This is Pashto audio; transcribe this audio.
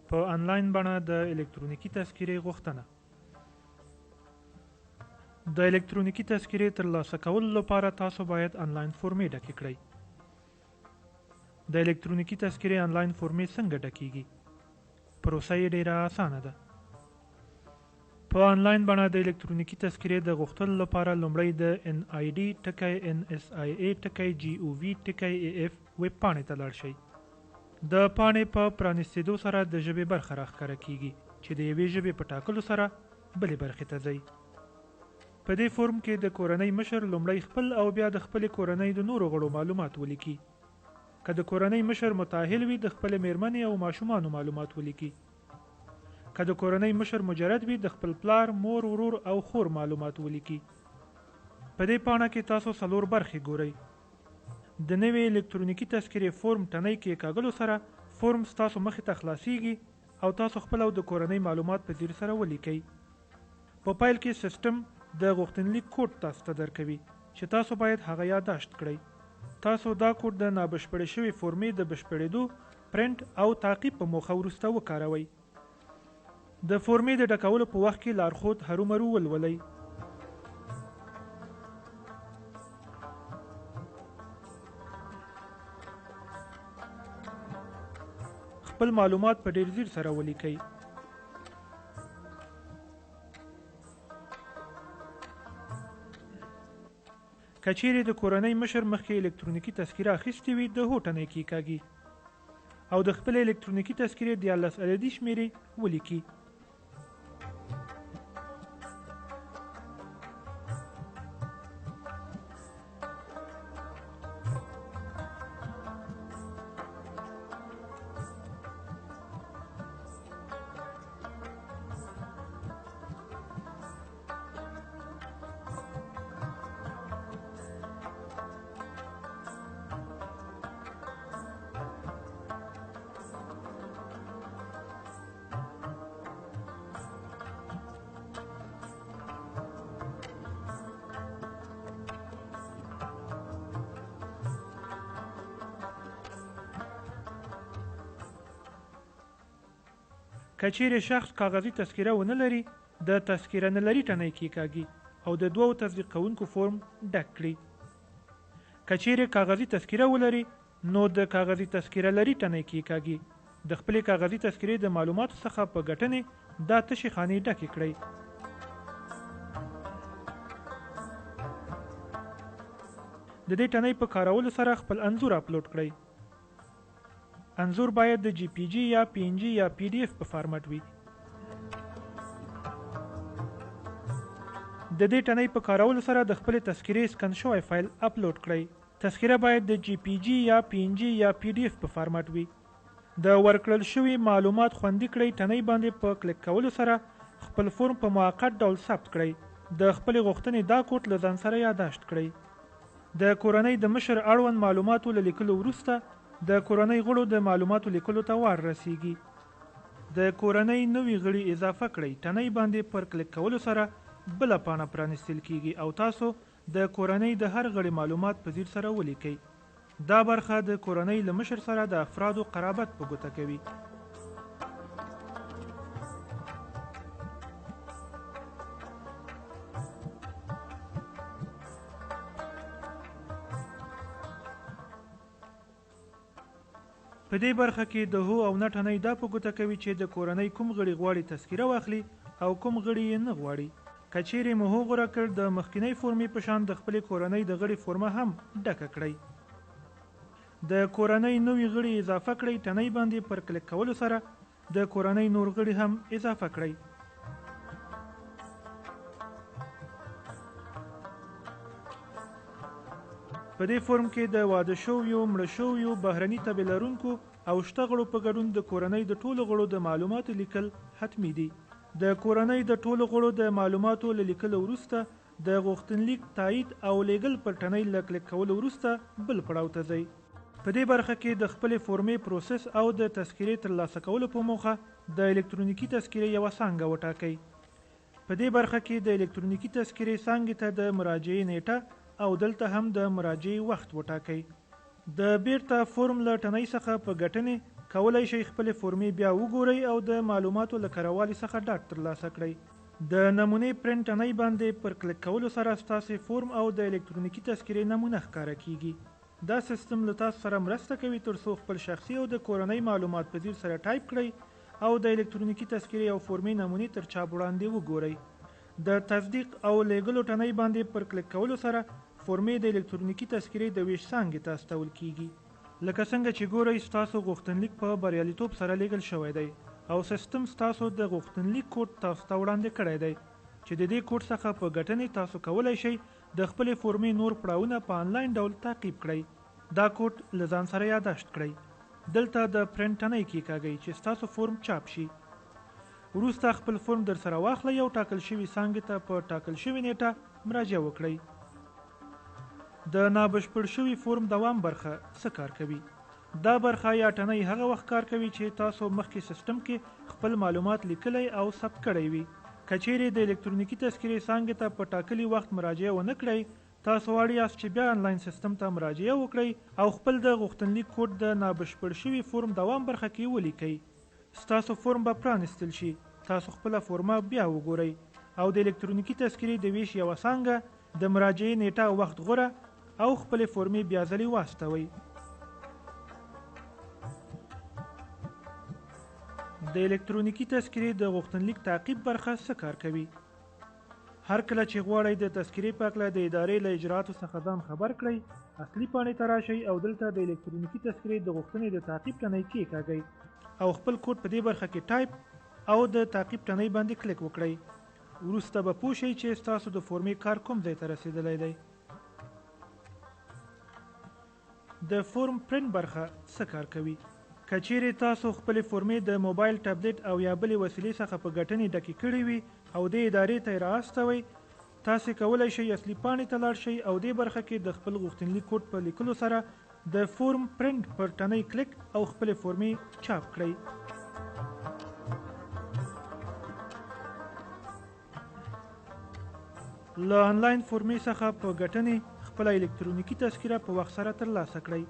په انلاین بڼه د الکترونیکي تذکرې غوښتنه. د الکترونیکي تذکرې ترلاسه کولو لپاره تاسو باید انلاین فورمې ډکې کړئ. د الکترونیکي تذکرې انلاین فورمې څنګه ډکیږي؟ پروسه یې ډیره اسانه ده. په انلاین بڼه د الکترونیکي تذکرې د غوښتلو لپاره لومړی د NID ټکی NSIA ټکی GOV ټکی AF ویب پاڼې ته لاړ شئ. د پاڼې په پرانیستېدو سره د ژبې برخه راښکاره کیږي چې د یوې ژبې په ټاکلو سره بلې برخې ته ځئ. په دې فورم کې د کورنۍ مشر لومړی خپل او بیا د خپلې کورنۍ د نورو غړو معلومات ولیکي. که د کورنۍ مشر متاهل وي د خپلې میرمنې او ماشومانو معلومات ولیکي. که د کورنۍ مشر مجرد وي د خپل پلار، مور، ورور او خور معلومات ولیکي. په دې پاڼه کې تاسو څلور برخې ګورئ. د نوې الکترونیکي تذکرې فورم ټنۍ کېکاږلو سره فورم ستاسو مخې ته خلاصیږي او تاسو خپل او د کورنۍ معلومات په ځیر سره ولیکئ. په پیل کې سیسټم د غوښتنلیک کوډ تاسو ته درکوي چې تاسو باید هغه یاداشت کړئ. تاسو دا کوډ د نابشپړې شوې فورمې د بشپړېدو، پرنټ او تعقیب په موخه وروسته وکاروئ. د فورمې د ډکولو په وخت کې لارښود هرومرو ولولئ. خپل معلومات په ډیر ځیر سره ولیکئ. که چیرې د کورنۍ مشر مخکې الکترونیکي تذکره اخیستې وي، د هو ټنۍ کیکاږي او د خپلې الکترونیکي تذکرې 13 عددي شمیرې ولیکي. که چیرې شخص کاغذي تذکره ونه لري، د تذکره نه لري ټنۍ کیکاږي او د دوو تصدیق کوونکو فورم ډک کړي. که چیرې کاغذي تذکره ولري، نو د کاغذي تذکره لري ټنۍ کیکاږي. د خپلې کاغذي تذکرې د معلوماتو څخه په ګټنې دا تشې خانې ډکې کړئ. د دې ټنۍ په کارولو سره خپل انځور اپلوډ کړئ. انځور باید د جی پی جی یا پی ان جی یا پی ډی ایف په فارمټ وي. د دې ټنۍ په کارولو سره د خپلې تذکرې سکن شوی فایل اپلوډ کړئ. تذکره باید د جی پی جی یا پی ان جی یا پی ډی ایف په فارمټ وي. د ورکړل شوي معلومات خوندي کړئ ټنۍ باندې په کلیک کولو سره خپل فورم په موقت ډول ثبت کړئ. د خپلې غوښتنې دا کوډ له ځان سره یاداشت کړئ. د کورنۍ د مشر اړوند معلوماتو له لیکلو وروسته د کورنۍ غړو د معلوماتو لیکلو ته وار رسیږي. د کورنۍ نوي غړي اضافه کړئ ټنۍ باندې پر کلیک کولو سره بله پاڼه پرانیستل کیږي او تاسو د کورنۍ د هر غړي معلومات په ځیر سره ولیکئ. دا برخه د کورنۍ له مشر سره د افرادو قرابت په ګوته کوي. په دې برخه کې د هو او نه ټنۍ دا په ګوته کوي چې د کورنۍ کوم غړي غواړي تذکره واخلي او کوم غړي یې نه غواړي. که چیرې مو هو غوره کړ، د مخکنۍ فورمې په شان د خپلې کورنۍ د غړي فورمه هم ډکه کړئ. د کورنۍ نوي غړي اضافه کړئ ټنۍ باندې پر کلیک کولو سره د کورنۍ نور غړي هم اضافه کړئ. په دې فورم کې د واده شویو، مړه شویو، بهرني تبع لرونکو او شته غړو په ګډون د کورنۍ د ټولو غړو د معلوماتو لیکل حتمي دي. د کورنۍ د ټولو غړو د معلوماتو له لیکلو وروسته د غوښتنلیک تایید او لیږل پر ټنۍ له کلیک کولو وروسته بل پړاو ته ځئ. په دې برخه کې د خپلې فورمې پروسس او د تذکرې ترلاسه کولو په موخه د الکترونیکي تذکرې یوه څانګه وټاکئ. په دې برخه کې د الکترونیکي تذکرې څانګې ته د مراجعې نېټه او دلته هم د مراجعې وخت وټاکئ. د بیرته فورم له ټنۍ څخه په ګټنې کولای شئ خپلې فورمې بیا وګورئ او د معلوماتو له کره والي څخه ډاډ ترلاسه کړئ. د نمونې پرنټ ټنۍ باندې پر کلیک کولو سره ستاسې فورم او د الکترونیکي تذکرې نمونه ښکاره کیږي. دا سیستم له تاسو سره مرسته کوي تر څو خپل شخصي او د کورنۍ معلومات په ځیر سره ټایپ کړئ او د الکترونیکي تذکرې او فورمې نمونې تر چاپ وړاندې وګورئ. د تصدیق او لیږلو ټنۍ باندې پر کلیک کولو سره فورمې د الکترونیکي تذکرې د ویش څانګې ته استول کیږي. لکه څنګه چې ګورئ، ستاسو غوښتنلیک په بریالیتوب سره لیږل شوی دی او سیستم ستاسو د غوښتنلیک کوډ تاسو ته وړاندې کړی دی چې د دې کوډ څخه په ګټنې تاسو کولای شئ د خپلې فورمې نور پړاوونه په انلاین ډول تعقیب کړئ. دا کوډ له ځان سره یاداشت کړئ. دلته د پرنټ ټنۍ کیکاږئ چې ستاسو فورم چاپ شي. وروسته خپل فورم درسره واخلئ او ټاکل شوي څانګې ته په ټاکل شوې نیټه مراجعه وکړئ. د نابشپړ شوي فورم دوام برخه څه کار کوي؟ دا برخه یا ټنۍ هغه وخت کار کوي چې تاسو مخکې سیستم کې خپل معلومات لیکلی او ثبت کړی وي. که چیرې د الکترونیکي تذکرې څانګې ته په ټاکلي وخت مراجعه ونه کړئ، تاسو اړ یاست چې بیا انلاین سیستم ته مراجعه وکړئ او خپل د غوښتنلیک کوډ د نابشپړ شوي فورم دوام برخه کې ولیکئ. ستاسو فورم به پرانیستل شي، تاسو خپله فورمه بیا وګورئ او د الکترونیکي تذکرې د ویش یوه څانګه، د مراجعې نیټه او وخت غوره او خپلې فورمې بیا ځلې واستوئ. د الکترونیکي تذکرې د غوښتنلیک تعقیب برخه څه کار کوي؟ هر کله چې غواړئ د تذکرې په هکله د ادارې له اجرااتو څخه ځان خبر کړئ، اصلي پاڼې ته راشئ او دلته د الکترونیکي تذکرې د غوښتنې د تعقیب ټنۍ کیکاږئ او خپل کوډ په دې برخه کې ټایپ او د تعقیب ټنۍ باندې کلیک وکړئ. وروسته به پوه شئ چې ستاسو د فورمې کار کوم ځای ته رسیدلی دی. د فورم پرنټ برخه څه کار کوي؟ که چیرې تاسو خپلې فورمې د موبایل، ټابلیټ او یا بلې وسیلې څخه په ګټنې ډکې کړې وي او دې ادارې ته یې رااستوئ، تاسې کولای شئ اصلي پاڼې ته لاړ شئ او دې برخه کې د خپل غوښتنلیک کوډ په لیکلو سره د فورم پرنټ پر ټنۍ کلیک او خپلې فورمې چاپ کړئ. له انلاین فورمې څخه په ګټنې خپله الکترونیکي تذکره په وخت سره ترلاسه کړئ.